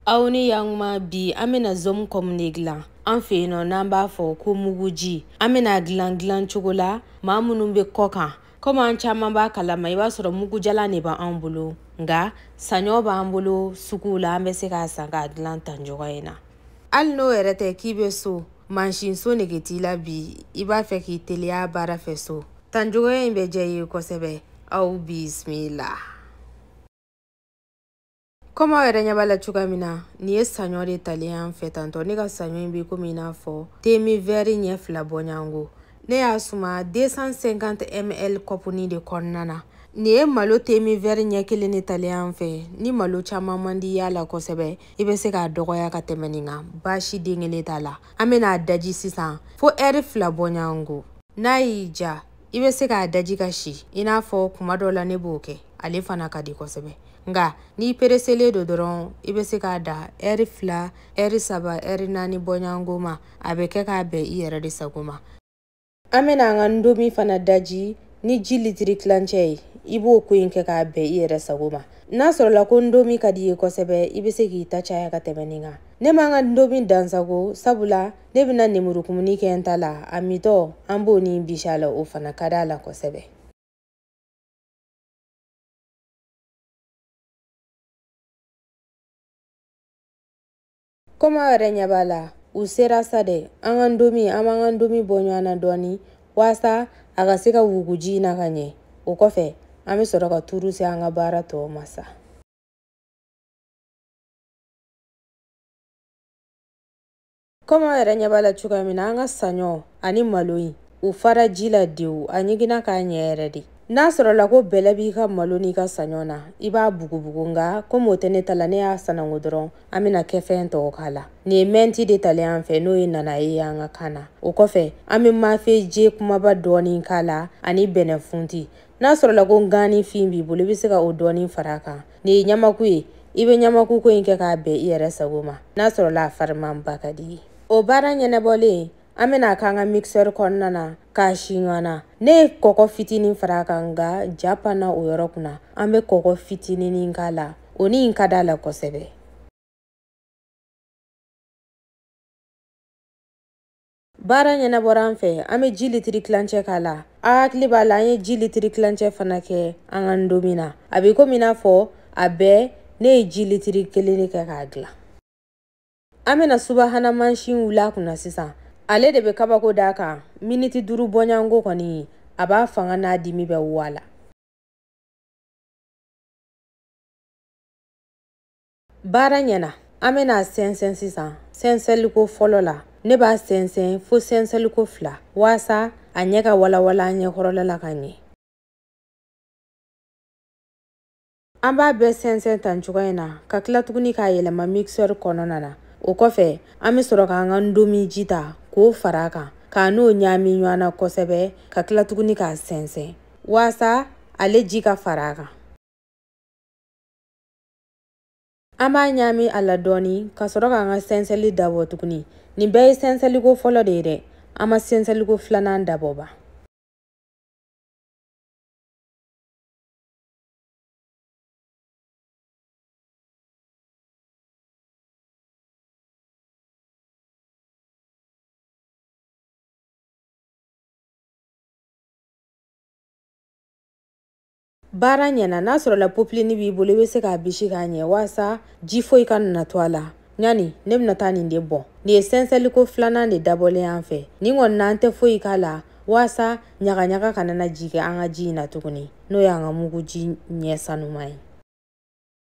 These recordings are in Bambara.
Aw ni yankuma bi an bɛna zom kɔm de dilan an fɛ yen nɔ n'an b'a fɔ ko muguji. An bɛna dilan cogo la maa minnu bɛ kɔ kan komi an caman b'a kalama, i b'a sɔrɔ mugujalan de b'an bolo, nka saɲɔ b'an bolo sugu la, an bɛ se k'a san k'a dilan tan cogoya in na. Hali n'o yɛrɛ tɛ k'i bɛ so mansinso nege t'i la bi, i b'a fɛ k'i teliya baara fɛ so, tan cogoya in bɛ diya i ye kosɛbɛ. Aw bisimila. Komi aw yɛrɛ ɲɛ b'a la cogoya min na, nin ye saɲɔ de talen y'an fɛ tantɔ. Ne ka saɲɔ in bɛ komi i n'a fɔ temi wɛri ɲɛ 2 bɔɲɔgɔnko. Ne y'a suma 250 ml kɔpuni de kɔnɔna na. Nin ye malo temi wɛri ɲɛ 1 de talen y'an fɛ. Ni malo caman man di y'a la kosɛbɛ, i bɛ se k'a dɔgɔya ka tɛmɛ nin kan, baasi den kelen t'a la. An bɛna a daji sisan fo ɛri 2 bɔɲɔgɔnko. N'a y'i ja, i bɛ se k'a daji ka si, i n'a fɔ kuma dɔ la ne b'o kɛ, ale fana ka di kosɛbɛ. Nka n'i pereselen don dɔrɔn, i bɛ se k'a da ɛri 2, ɛri 3, ɛri 4 bɔɲɔgɔnko ma, a bɛ kɛ k'a bɛn i yɛrɛ de sago ma. An bɛna an ka ndomi fana daji ni ji litiri tilancɛ ye, i b'o ko in kɛ k'a bɛn i yɛrɛ sago ma. N'a sɔrɔla ko ndomi ka di i ye kosɛbɛ, i bɛ se k'i ta caya ka tɛmɛ nin kan. Ne m'an ka ndomi dansago, sabula ne bɛna lemurukumuni kɛ n ta la, a mitɔ an b'o ni bisi a la, o fana ka d'a la kosɛbɛ. Komi aw yɛrɛ ɲɛ b'a la, u sera sa dɛ. An ka ndomi, an b'an ka ndomi bɔ ɲɔgɔn na dɔɔni walasa a ka se ka wugu ji in na ka ɲɛ. O kɔfɛ, an bɛ sɔrɔ ka turu se an ka baara tɔw ma sa. Komi aw yɛrɛ ɲɛ b'a la cogoya min na, an ka saɲɔ ani malo in, u fara ji la dewu, a ɲiginna k'a ɲɛ yɛrɛ de. N'a sɔrɔla ko bɛlɛ b'i ka malo n'i ka saɲɔ na, i b'a bugubugu, nka komi o tɛ ne ta la, ne y'a sanango dɔrɔn, an bɛna kɛfɛn tɔw k'a la. Nin ye mɛnti de talen an fɛ, n'o ye nana ye an ka kan na. O kɔfɛ, an bɛ mafe je kumaba dɔɔni k'a la ani bɛnɛfunti. N'a sɔrɔla ko gani fin b'i bolo, i bɛ se ka o dɔɔni fara a kan. Nin ye ɲamaku ye, i bɛ ɲamaku ko in kɛ k'a bɛn i yɛrɛ sago ma, n'a sɔrɔla a farimanba ka di i ye. O baara ɲɛnabɔlen, an bɛna k'an ka mixeur kɔnɔna na k'a si ɲɔgɔn na. Ne ye kɔgɔ fitinin fara a kan, nka ja panna o yɔrɔ kunna. An bɛ kɔgɔ fitinin k'a la, o ni in ka d'a la kosɛbɛ. Baara ɲɛnabɔra an fɛ, an bɛ ji litiri tilancɛ k'a la. A hakili b'a la, an ye ji litiri tilancɛ fana kɛ an ka ndomi na. A bɛ komi i n'a fɔ a bɛɛ ne ye ji litiri 1 de kɛ k'a dilan. An bɛna subahana mansin wuli a kunna sisan. Ale de bɛ kabako d'a kan, miniti 5 bɔɲɔgɔnko kɔni, a b'a fanga n'a dimi bɛɛ wɔ a la. Baara ɲɛna, an bɛna sɛnsɛn sisan. Sɛnsɛnliko fɔlɔ la, ne b'a sɛnsɛn fo sɛnsɛnliko 2 walasa a ɲɛ ka walawala an ɲɛkɔrɔla la ka ɲɛ. An b'a bɛɛ sɛnsɛn tan cogoya in na, ka tila tuguni k'a yɛlɛma mixeur kɔnɔna na. O kɔfɛ, an bɛ sɔrɔ k'an ka ndomi ji ta k'o fara a kan, k'a n'o ɲaami ɲɔgɔn na kosɛbɛ, ka tila tuguni k'a sɛnsɛn walasa ale ji ka fara a kan. An b'a ɲaami a la dɔɔni ka sɔrɔ k'an ka sɛnsɛnli dabɔ tuguni. Nin bɛɛ ye sɛnsɛnliko fɔlɔ de ye dɛ, an ma sɛnsɛnliko 2nan dabɔ ba. Baara ɲɛna, n'a sɔrɔla popilini b'i bolo, i bɛ se k'a bisi k'a ɲɛ walasa ji foyi ka na to a la. Ɲani ne bɛna taa nin de bɔn. Nin ye sɛnsɛnliko 2nan de dabɔlen an fɛ. Nin kɔni na, an tɛ foyi k'a la walasa ɲagaɲaga kana na jigin an ka ji in na tuguni, n'o y'an ka muguji ɲɛ sanuman ye.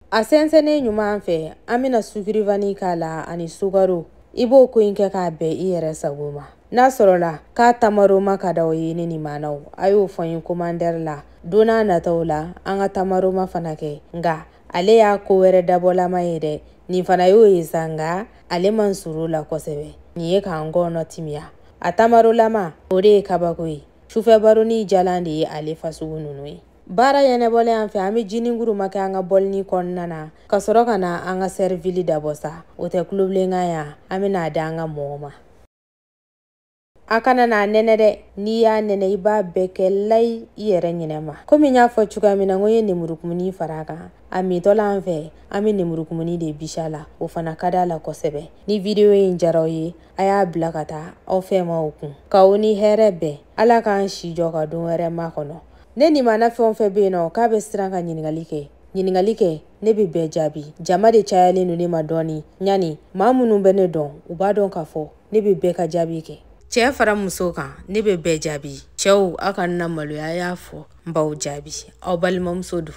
A sɛnsɛnnen ɲuman an fɛ, an bɛna sukiri k'a la ani sukaro. I b'o ko in kɛ k'a bɛn i yɛrɛ sago ma. N'a sɔrɔla k'a tamaroma ka d'aw ye ne ni maanaw, a y'o fɔ n ye commentaire la. Don n'a nataw la, an ka tamaroma fana kɛ, nka ale y'a ko wɛrɛ dabɔlama ye dɛ. Nin fana y'o ye sa, nka ale man surun o la kosɛbɛ. Nin ye k'an kɔnɔ timiya. A tamarolama, o de ye kabako ye. Sufɛ baroni jalan de ye ale fasugu ninnu ye. Baara ɲɛnabɔlen an fɛ, an bɛ jinin kuruma kɛ an ka bɔlini kɔnɔna na, ka sɔrɔ ka na an ka sɛrivili dabɔ sa. O tɛ kulobilenkan ya, an bɛna a di an ka mɔgɔw ma. A kana n'a nɛnɛ dɛ, n'i y'a nɛnɛ i b'a bɛɛ kɛ layi i yɛrɛ ɲinɛ ma. Komi n y'a fɔ cogoya min na, n ko n ye lemurukumuni fara a kan. A mintɔla an fɛ, an bɛ lemurukumuni de bisi a la, o fana ka d'a la kosɛbɛ. Ni video in diyara aw ye, a y'a bila ka taa aw fɛn maaw kun. K'aw ni hɛrɛ bɛn, Ala k'an si jɔ ka don wɛrɛ makɔnɔ. Ne limana fɛn o fɛn bɛ yen nɔ k'a bɛ siran ka ɲininkali kɛ, ɲininkali kɛ, ne bɛ bɛɛ jaabi. Jama de cayalen don ne ma dɔɔni. Ɲani maa minnu bɛ ne dɔn, u b'a dɔn k'a fɔ ne bɛ bɛɛ ka jaabi kɛ. Cɛ fara muso kan, ne bɛ bɛɛ jaabi. Cɛw, aw kana na maloya, a y'a fɔ n b'aw jaabi. Aw balimamuso don.